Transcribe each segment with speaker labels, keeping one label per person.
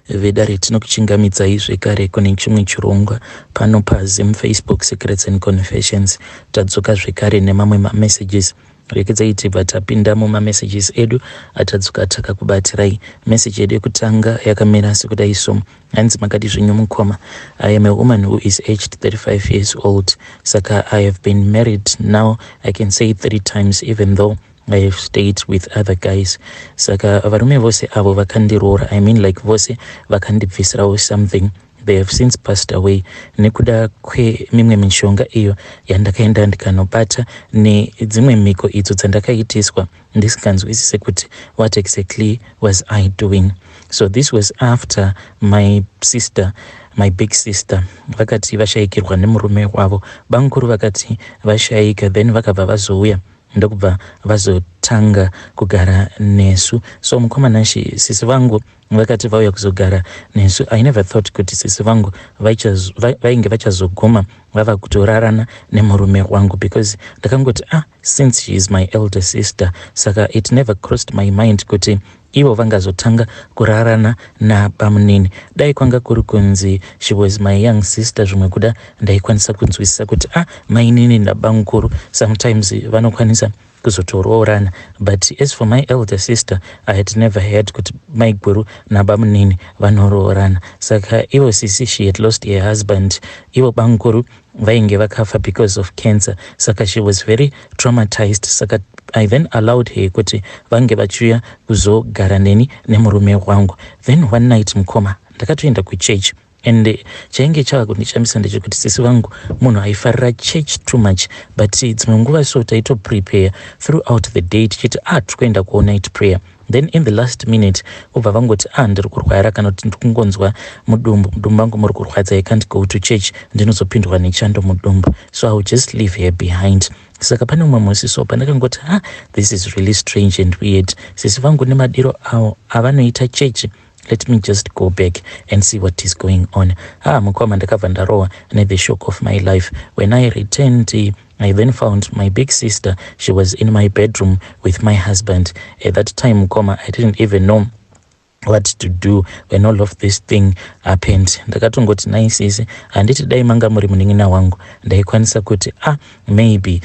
Speaker 1: Vedare, tinokuchingamidzai zvekare kune chimwe chirongwa pano paZim Facebook Secrets and Confessions. Tadzoka zvekare nemamwe mamessages. Rekedzai tibva tapinda mumamessages edu atadzoka takakubatirai. Message yedu yekutanga yakamira sekudai so. Hanzi, "Makadi zvenyu mukoma? I am a woman who is aged 35 years old. Saka I have been married now, I can say, three times, even though I have stayed with other guys. Saka varume vose avo vakandiroora, I mean, like, vose vakandibvisirawo something, they have since passed away nekuda kwemimwe mishonga iyo yandakaenda ndikanobata nedzimwe mhiko idzo dzandakaitiswa ndisinganzwisise kuti what exactly was I doing. So this was after my sister, my big sister, vakati vashayikirwa nemurume wavo. Bamukuru vakati vashayika, then vakabva vazouya ndokubva vazotanga kugara nesu. So mukoma Nashi, sisi vangu vakati vauya kuzogara nesu, I never thought kuti sisi vangu vainge vachazoguma vava kutorarana nemurume wangu, because ndakangoti, ah, since she is my elder sister, saka it never crossed my mind kuti ivo vangazotanga kurarana nabamunini. Dai kwanga kuri kunzi she was my young sister, zvimwe kuda ndaikwanisa kunzwisisa kuti, ah, mainini nabamukuru sometimes vanokwanisa kuzotoroorana. But as for my elder sister, I had never heard kuti maiguru nabamunini vanoroorana. Saka ivo sisi, she had lost her husband. Ivo bamukuru vainge vakafa because of cancer, saka she was very traumatized. Saka I then allowed her kuti vange vachiuya kuzogara neni nemurume wangu. Then one night, mukoma, ndakatoenda kuchurch, and chainge chava kundishamisa ndechekuti sisi vangu munhu aifarira church too much, but dzimwe nguva so taitoprepare throughout the day tichiti, ah, tiri kuenda kunight prayer, then in the last minute vobva vangoti, ah, ndiri kurwara, kana kuti ndiri kungonzwa mudumbu, mudumbu mangu muri kurwadza, I can't go to church, ndinozopindwa nechando mudumbu. So I will just leave her behind. Saka pane umwe musi so pandakangoti, ah, this is really strange and weird, sisi vangu nemadiro avo avanoita chechi, let me just go back and see what is going on. Ah, mukoma, ndakabva ndarohwa nethe shock of my life. When I returned, I then found my big sister, she was in my bedroom with my husband. At that time, mukoma, I didn't even know what to do when all of this thing happened. Ndakatongoti, nai sisi, handiti dai manga muri munin'ina wangu ndaikwanisa kuti, ah, maybe,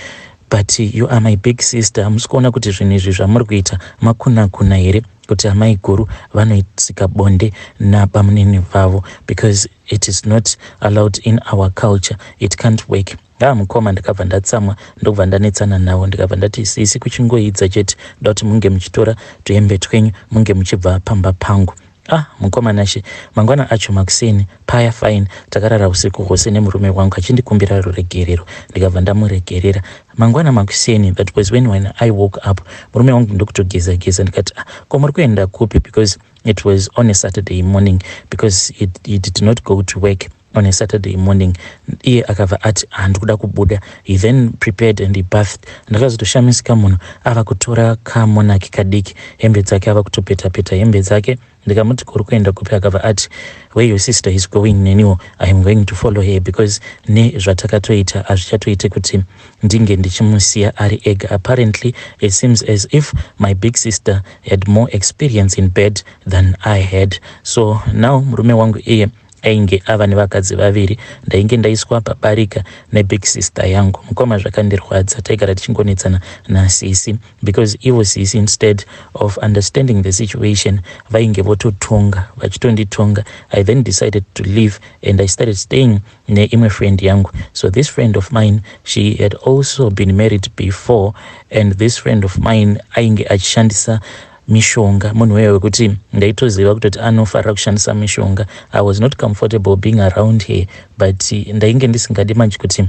Speaker 1: but you are my big sister. Hamusi kuona kuti zvinhu izvi zvamuri kuita makunakuna here, kuti amai guru vanoitsika bonde nabamunini vavo? Because it is not allowed in our culture, it can't work. Ah, mukoma, ndakabva ndatsamwa, ndokubva ndanetsana navo. Ndikabva ndati, sisi, kuchingoidza chete, nda kuti munge muchitora tuhembe twenyu, munge muchibva pamba pangu. Ah, mukoma Nashe, mangwana acho makuseni paya, fine, takarara usiku hwose nemurume wangu achindikumbira ruregerero, ndikabva ndamuregerera. Mangwana makuseni, that was when I woke up, murume wangu ndokutogeza geza. Ndikati, ah, ko muri kuenda kupi? Because it was on a Saturday morning, because he did not go to work on a Saturday morning. Iye akabva ati, handiri kuda kubuda. He then prepared and he bathed. Ndakazotoshamisika munhu ava kutora kamonaki kadiki, hembe dzake, ava kutopeta-peta hembe dzake. Ndikamuti, kuri kuenda kupi? Akabva ati, where your sister is going, neniwo I am going to follow her, because nezvatakatoita hazvichatoite kuti ndinge ndichimusiya ari ega. Apparently it seems as if my big sister had more experience in bed than I had. So now murume wangu iye ainge ava nevakadzi vaviri, ndainge ndaiswa pabarika nebig sister yangu. Mukoma, zvakandirwadza. Taigara tichingonetsana nasisi because ivo sisi, instead of understanding the situation, vainge vototonga, vachitonditonga. I then decided to leave and I started staying neimwe friend yangu. So this friend of mine, she had also been married before, and this friend of mine ainge achishandisa mishonga, munhu weyo wekuti ndaitoziva kutoti anofarira kushandisa mishonga. I was not comfortable being around her, but ndainge ndisingadi manje kuti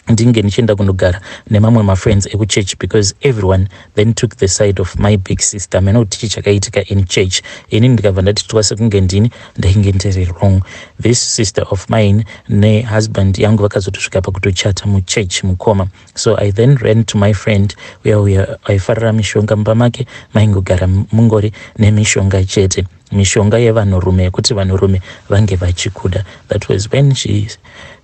Speaker 1: ndinge ndichienda kundogara nemamwe mafriends ekuchurch, because everyone then took the side of my big sister. Mena kuti chii chakaitika in church, ini ndikabva ndati twase kunge ndini ndainge ndiri wrong. This sister of mine nehusband yangu vakazotosvika pakutochata muchurch, mukoma. So I then ran to my friend uya uya aifarira mishonga. Mumba make maingogara mungori nemishonga chete, mishonga yevanhurume, yekuti vanhurume vange vachikuda. That was when she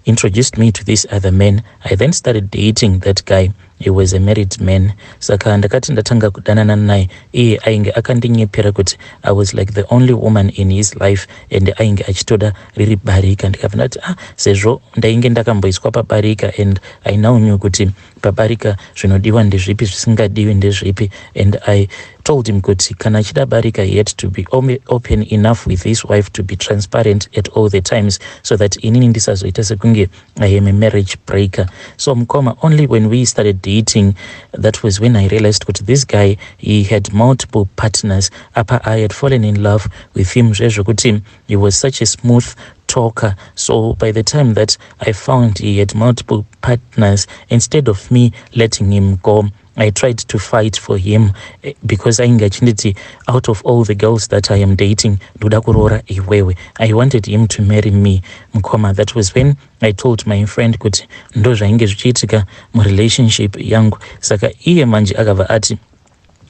Speaker 1: introduced me to this other man. I then started dating that guy. He was a married man. Saka ndakati ndatanga kudanana naye, iye ainge akandinyepera kuti I was like the only woman in his life and ainge achitoda riri barika. Ndikabva ndati, ah, sezvo ndainge ndakamboiswa pabarika and I now knew kuti pabarika zvinodiwa ndezvipi, zvisingadiwi ndezvipi, and I told him kuti kana achida barika, he had to be open enough with his wife, to be transparent at all the times, so that inini ndisazoita sekunge I am a marriage breaker. So mukoma, only when we started dating, that was when I realized kuti this guy, he had multiple partners. Apa I had fallen in love with him zvezvokuti he was such a smooth talker. So by the time that I found he had multiple partners, instead of me letting him go, I tried to fight for him, because ainge achinditi, out of all the girls that I am dating, ndoda kuroora iwewe. I wanted him to marry me. Mukoma, that was when I told my friend kuti ndo zvainge zvichiitika murelationship yangu. Saka iye manje akabva ati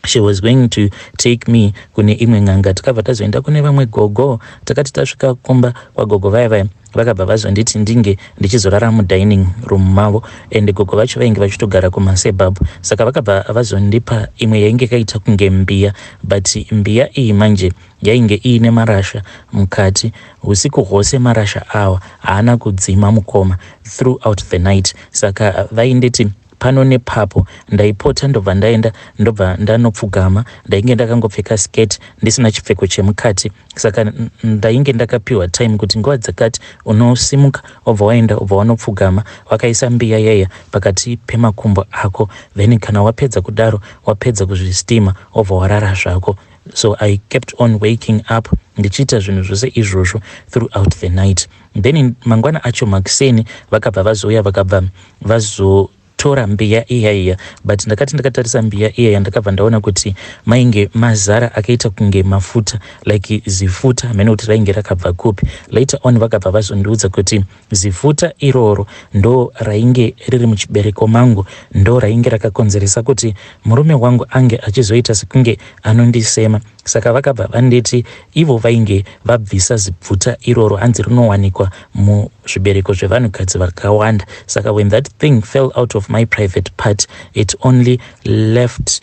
Speaker 1: she was going to take me kune imwe n'anga. Takabva tazoenda kune vamwe gogo. Takati tasvika kumba kwagogo vaya vaya, vakabva vazonditi ndinge ndichizorara mudining room mavo, and gogo vacho vainge vachitogara kumasuburbs. Saka vakabva vazondipa imwe yainge kaita kunge mbiya, but mbiya iyi manje yainge iine marasha mukati. Usiku hwose marasha awa haana kudzima, mukoma, throughout the night. Saka vainditi pano nepapo ndaipota ndobva ndaenda, ndobva ndanopfugama. Ndainge ndakangopfeka skirt, ndisina chipfeko chemukati. Saka ndainge ndakapiwa time kuti nguva dzakati unosimuka, wobva waenda, wobva wanopfugama wakaisa mbiya yaya pakati pemakumbo ako. Then kana wapedza kudaro, wapedza kuzvistima, wobva warara zvako. So I kept on waking up ndichiita zvinhu zvose izvozvo throughout the night. Then mangwana acho makuseni vakabva vazouya, vakabva vazotora mbiya iya iya. But ndakati ndakatarisa mbiya iya, ndakabva ndaona kuti mainge mazara akaita kunge mafuta, like zifuta, hamene kuti rainge rakabva kupi. Later on vakabva vazondiudza kuti zifuta iroro ndo rainge riri muchibereko mangu, ndo rainge rakakonzeresa kuti murume wangu ange achizoita sekunge anondisema. Saka vakabva vanditi ivo vainge vabvisa zipfuta iroro, hanzi rinowanikwa muzvibereko zvevanhukadzi vakawanda. Saka when that thing fell out of my private part, it only left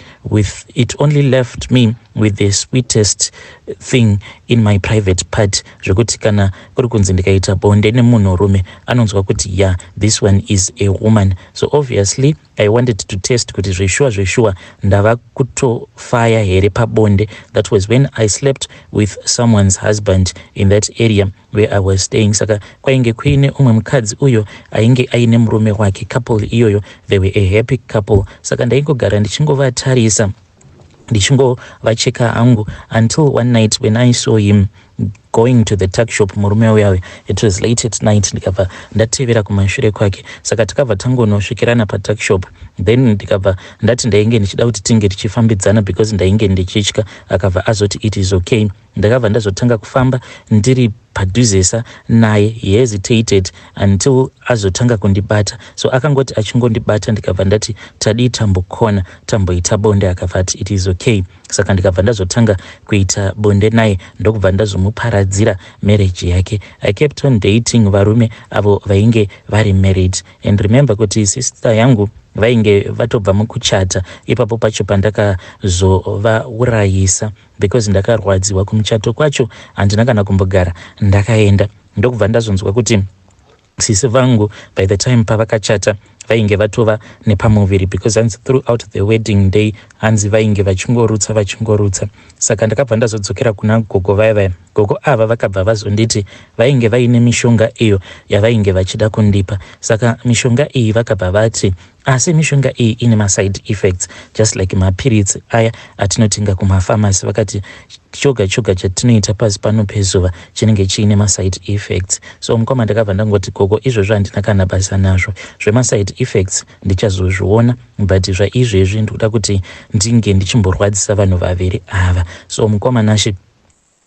Speaker 1: me with the sweetest thing in my private part, zvekuti kana kuri kunzi ndikaita bonde nemunhurume, anonzwa kuti, yeah, this one is a woman. So obviously I wanted to test kuti zveshuwa zveshuwa ndava kutofaya here pabonde. That was when I slept with someone's husband in that area where I was staying. Saka kwainge kuine umwe mukadzi uyo ainge aine murume wake. Couple iyoyo, they were a happy couple. Saka ndaingogara ndichingovatarisa, ndichingovacheka hangu, until one night when I saw him going to the tuck shop, murume uyayo. It was late at night. Ndikabva ndatevera kumashure kwake. Saka takabva tangonosvikirana patuck shop. Then ndikabva ndati ndainge ndichida kuti tinge tichifambidzana because ndainge ndichitya. Akabva azoti it is okay. Ndakabva ndazotanga kufamba ndiri padhuzesa naye. He hesitated until azotanga kundibata. So akangoti achingondibata, ndikabva ndati, tadii tambokona tamboita bonde? Akabva ati it is okay. Saka ndikabva ndazotanga kuita bonde naye, ndokubva ndazomuparadzira marriage yake. I kept on dating varume avo vainge vari married. And remember kuti sister yangu vainge vatobva mukuchata ipapo pacho pandakazovaurayisa, because ndakarwadziwa. Kumuchato kwacho handina kana kumbogara ndakaenda. Ndokubva ndazonzwa kuti sisi vangu, by the time pavakachata, vainge vatova nepamuviri, because hanzi throughout the wedding day hanzi vainge vachingorutsa, vachingorutsa. Saka ndakabva ndazodzokera kuna gogo vaya vaya. Gogo ava vakabva vazonditi vainge vaine mishonga iyo yavainge vachida kundipa. Saka mishonga iyi, vakabva vati, asi mishonga iyi ine maside effects, just like mapiritsi aya atinotenga kumafamasi. Vakati choga choga chatinoita pasi pano pezuva chinenge chiine maside effects. So mukoma, ndakabva ndangoti, gogo, izvozvo handina kana basa nazvo. Zvemaside effects ndichazozviona, but zvaizvezvi ndikuda kuti ndinge ndichimborwadzisa vanhu vaviri ava. So mukoma Nashe,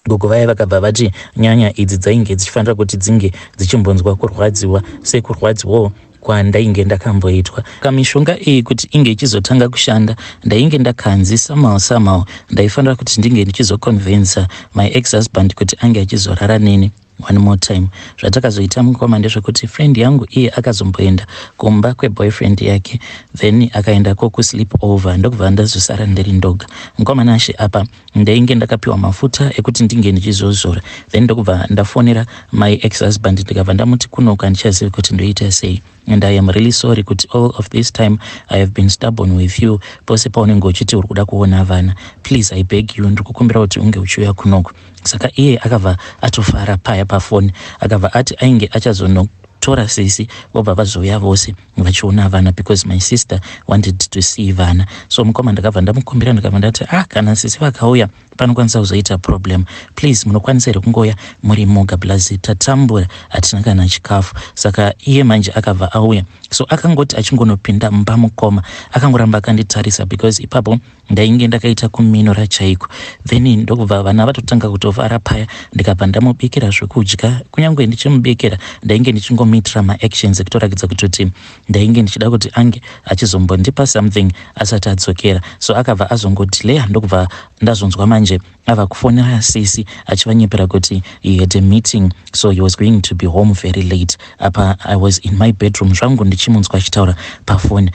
Speaker 1: gogo vaya vakabva vati nyanya idzi dzainge dzichifanira kuti dzinge dzichimbonzwa kurwadziwa sekurwadziwawo kwandainge ndakamboitwa. Kamishonga iyi kuti inge ichizotanga kushanda, ndainge ndakanzi somehow somehow ndaifanira kuti ndinge ndichizoconvinsa my ex husband kuti ange achizorara neni. One more time. Zvatakazoita, mukoma, ndezvekuti friend yangu iye akazomboenda kumba kweboyfriend yake, then akaendako kusleep over, ndokubva ndazosara ndiri ndoga, mukoma Nashe. Apa ndainge ndakapiwa mafuta ekuti ndinge ndichizozora. Then ndokubva ndafonera my ex husband, ndikabva ndamuti, "Kunoku handichazivi kuti ndoita sei, and I am really sorry kuti all of this time I have been stubborn with you. Pose paunenge uchiti uri kuda kuona vana, please, I beg you, ndiri kukumbira kuti unge uchiuya kunoku." Saka iye akabva atofara paya pafoni, akabva ati ainge achazonotora sisi, vobva vazouya vose vachiona vana, because my sister wanted to see vana. So mukoma, ndakabva ndamukumbira, ndikabva ndati, "Ah, kana sisi vakauya panokwanisa kuzoita problem. Please, munokwanisa here kungouya muri moga? Plus tatambura, hatina kana chikafu." Saka iye manje akabva auya. So akangoti achingonopinda mumba, mukoma, akangoramba akanditarisa, because ipapo ndainge ndakaita kuminura chaiko. Then ndokubva vana vatotanga kutovara paya. Ndikabva ndamubikira zvekudya. Kunyange ndichimubikira, ndainge ndichingomuitira maactions ekutorakidza kutoti ndainge ndichida kuti ange achizombondipa something asati adzokera. So akabva azongodhileya, ndokubva ndazonzwa manje ava kufonera sisi achivanyepera kuti he had a meeting, so he was going to be home very late. Apa I was in my bedroom zvangu, ndichimunzwa achitaura pafoni.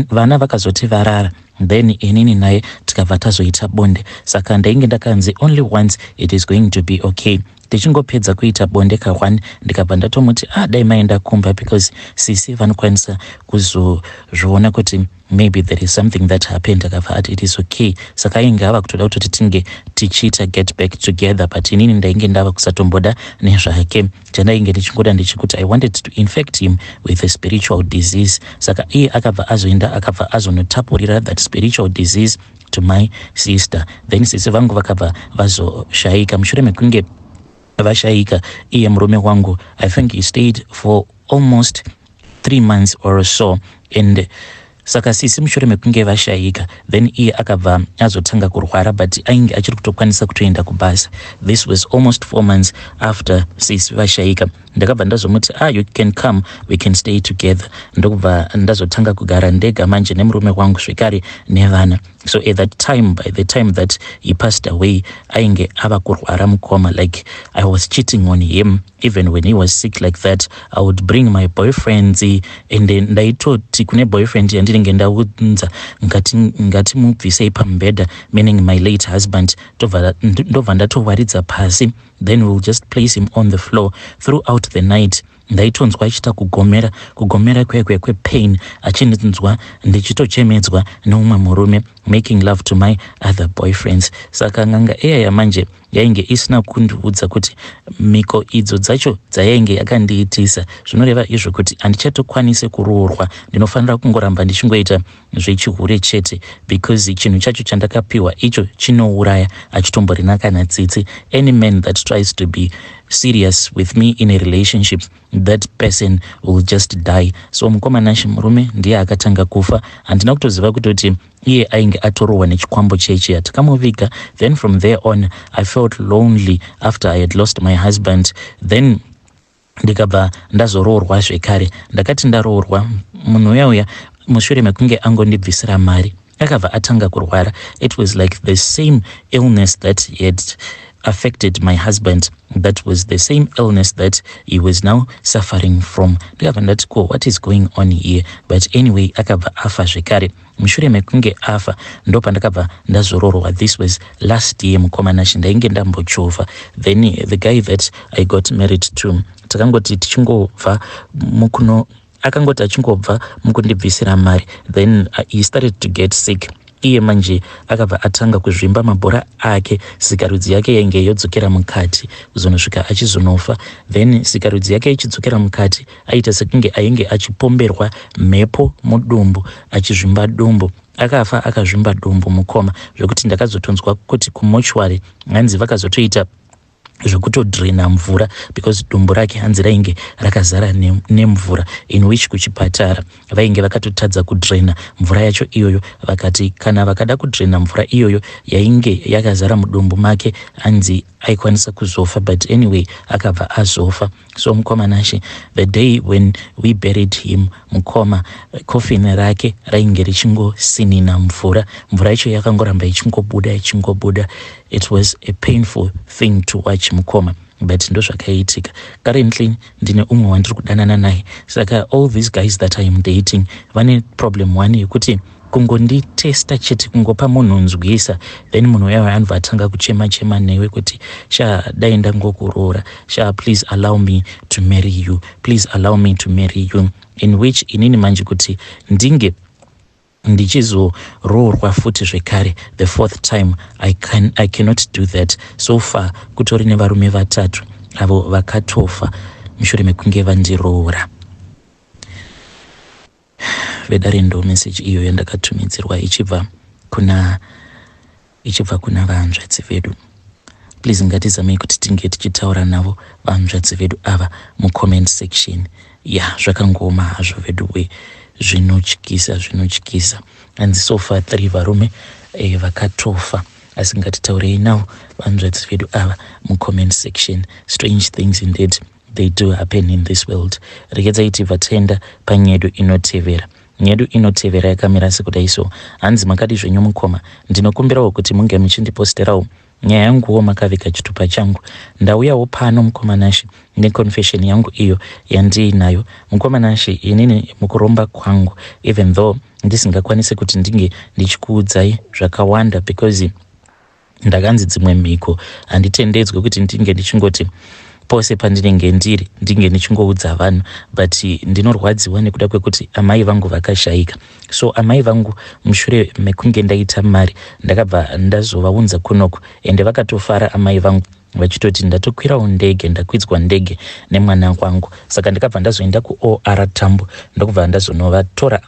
Speaker 1: Vana vakazoti varara, then inini naye tikabva tazoita bonde. Saka ndainge ndakanzi only once, it is going to be okay. Tichingopedza kuita bonde ka1, ndikabva ndatomuti, "Ah, dai maenda kumba, because sisi vanokwanisa kuzozviona kuti maybe there is something that happened." Akabva ati it is okay. Saka ainge ava kutoda kutoti tinge tichiita get back together, but inini ndainge ndava kusatomboda nezvake. Chandainge ndichingoda ndechekuti I wanted to infect him with a spiritual disease. Saka iye akabva azoenda, akabva azonotapurira that spiritual disease to my sister. Then sisi vangu vakabva vazoshayika. Mushure mekunge vashayika, iye murume wangu, I think he stayed for almost 3 months or so. And saka sisi mushure mekunge vashayika, then iye akabva azotanga kurwara, but ainge achiri kutokwanisa kutoenda kubasa. This was almost 4 months after sisi vashayika. Ndakabva ndazomuti, "Ah, you can come, we can stay together." Ndokubva ndazotanga kugara ndega manje nemurume wangu zvekare nevana. So at that time, by the time that he passed away, ainge ava kurwara, mukoma. Like, I was cheating on him even when he was sick like that. I would bring my boyfriends, and ndaitoti kune boyfriend yandinenge ndaunza, "Ngatimubvisei pamubhedha," meaning my late husband, ndobva ndatowaridza pasi, then we'll just place him on the floor. Throughout the night ndaitonzwa achiita kugomera, kugomera kwekwe kwepain, achinzwa ndichitochemedzwa neumwe murume, making love to my other boyfriends. Saka n'anga iyaya manje yainge isina kundiudza kuti mhiko idzo dzacho dzayainge yakandiitisa zvinoreva izvo kuti handichatokwanisi kuroorwa, ndinofanira kungoramba ndichingoita zvechihure chete, because chinhu chacho chandakapiwa icho chinouraya, achitomborina kana tsitsi. Any man that tries to be serious with me in a relationship, that person will just die. So mukoma Nashe, murume ndiye akatanga kufa. Handina kutoziva kutoti iye ainge atorohwa nechikwambo chechi. Takamuviga. Then from there on I felt lonely after I had lost my husband. Then ndikabva ndazoroorwa zvekare. Ndakati ndaroorwa, munhu uya uya, mushure mekunge angondibvisira mari, akabva atanga kurwara. It was like the same illness that had affected my husband, that was the same illness that he was now suffering from. Ndikabva ndati, "Ko, what is going on here?" But anyway, akabva afa zvekare. Mushure mekunge afa, ndo pandakabva ndazoroorwa. This was last year, mukoma Nashe. Ndainge ndambochovha. Then the guy that I got married to, takangoti tichingobva mukuno, akangoti achingobva mukundibvisira mari, then he started to get sick. Iye manje akabva atanga kuzvimba mabhora ake, sikarudzi yake yainge yodzokera mukati, kuzonosvika achizonofa. Then sikarudzi yake ichidzokera mukati, aita sekunge ainge achipomberwa mhepo mudumbu, achizvimba dumbu. Akafa akazvimba dumbu, mukoma, zvekuti ndakazotonzwa kuti kumochwari hanzi vakazotoita zvekutodrena mvura, because dumbu rake hanzi rainge rakazara nemvura, in which kuchipatara vainge vakatotadza kudrena mvura yacho iyoyo. Vakati kana vakada kudrena mvura iyoyo yainge yakazara mudumbu make, hanzi aikwanisa kuzofa. But anyway, akabva azofa. So mukoma Nashe, the day when we buried him, mukoma, coffin rake rainge richingosinina mvura. Mvura yacho yakangoramba ichingobuda, ichingobuda. It was a painful thing to watch, mukoma. But ndozvakaitika. Currently ndine umwe wandiri kudanana naye. Saka all these guys that I am dating vane problem one yekuti kungonditesta chete, kungopa munhu nzwisa, then munhu uyayo anobva atanga kuchema chema newe kuti, "Sha, dai ndangokuroora. Sha, please allow me to marry you. Please allow me to marry you." In which inini manje kuti ndinge ndichizoroorwa futi zvekare the fourth time, I cannot do that. So far kutori nevarume vatatu avo vakatofa mushure mekunge vandiroora. Vedare, ndo message iyo yandakatumidzirwa ichibva kuna vahanzvadzi vedu. Please, ngatizamei kuti tinge tichitaura navo vahanzvadzi vedu ava mucomment section. Ya, yeah, zvakangoma hazvo vedu we, zvinotyisa, zvinotyisa. Hanzi so far three varume vakatofa, asi ngatitaurei navo vahanzvadzi vedu ava mucomment section. Strange things indeed, they do happen in this world. Regedzai tibva taenda panyedu inotevera. Nyedu inotevera yakamira sekudai so. Hanzi, "Makadi zvenyu mukoma? Ndinokumbirawo kuti munge muchindiposterawo nyaya yanguwo makavika chitupa changu. Ndauyawo pano, mukoma Nashe, neconfession yangu iyo yandiinayo. Mukoma Nashe, inini mukuromba kwangu, even though ndisingakwanisi kuti ndinge ndichikuudzai zvakawanda because ndakanzi dzimwe mhiko handitendedzwe kuti ndinge ndichingoti pose pandinenge ndiri ndinge ndichingoudza vanhu, but ndinorwadziwa nekuda kwekuti amai vangu vakashayika. So amai vangu, mushure mekunge ndaita mari, ndakabva ndazovaunza kunoko, ende vakatofara amai vangu vachitoti ndatokwirawo ndege, ndakwidzwa ndege nemwana wangu. Saka ndakabva ndazoenda kuOR Tambo, ndokubva ndazonovatora.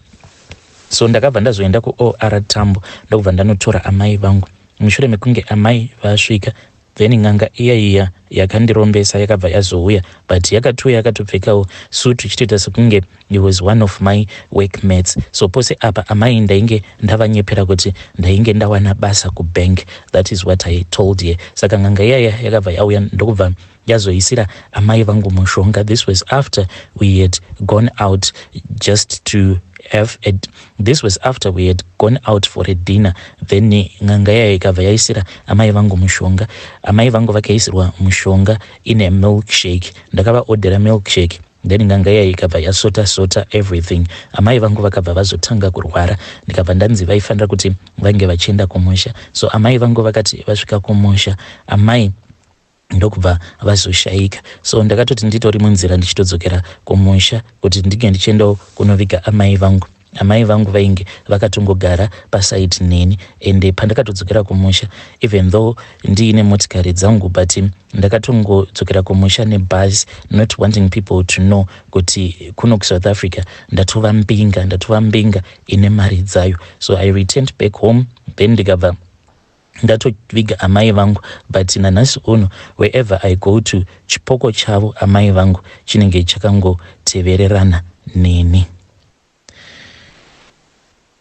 Speaker 1: So ndakabva ndazoenda kuOR Tambo, ndokubva ndanotora amai vangu. Mushure mekunge amai vasvika, then n'anga iya iya yakandirombesa yakabva yazouya, but yakatouya yakatopfekawo suit, ichitoita sekunge he was one of my workmates. So pose apa amai ndainge ndavanyepera kuti ndainge ndawana basa kubank. That is what I told her. Saka n'anga iyaya yakabva yauya, ndokubva yazoisira amai vangu mushonga. This was after we had gone out just to have a, this was after we had gone out for a dinner. Then n'anga yaya ikabva yaisira amai vangu mushonga. Amai vangu vakaisirwa mushonga ine milkshake. Ndakavaodhera milkshake, then n'anga iya ikabva yasota sota everything. Amai vangu vakabva vazotanga kurwara, ndikabva ndanzi vaifanira kuti vange vachienda kumusha. So amai vangu vakati vasvika kumusha, amai ndokubva vazoshayika. So ndakatoti nditori munzira ndichitodzokera kumusha kuti ndinge ndichiendawo kunoviga amai vangu, amai vangu vainge vakatongogara paside neni. Ende pandakatodzokera kumusha, even though ndiine motikari dzangu, but ndakatongodzokera kumusha nebhasi, not wanting people to know kuti kuno kuSouth Africa ndatova mbinga, ndatova mbinga ine mari dzayo. So I returned back home, then ndikabva ndatoviga amai vangu. But nanhasi uno, wherever I go to, chipoko chavo amai vangu chinenge chakangotevererana neni."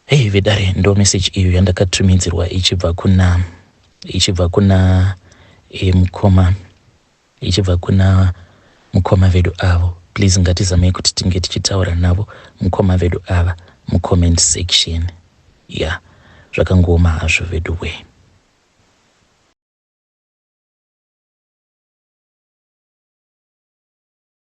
Speaker 1: Hei vedare, ndo message iyo yandakatumidzirwa ichibva kuna mukoma, ichibva kuna mukoma vedu avo. Please, ngatizamei kuti tinge tichitaura navo mukoma vedu ava mucomment section. Ya, yeah, zvakangooma hazvo vedu we.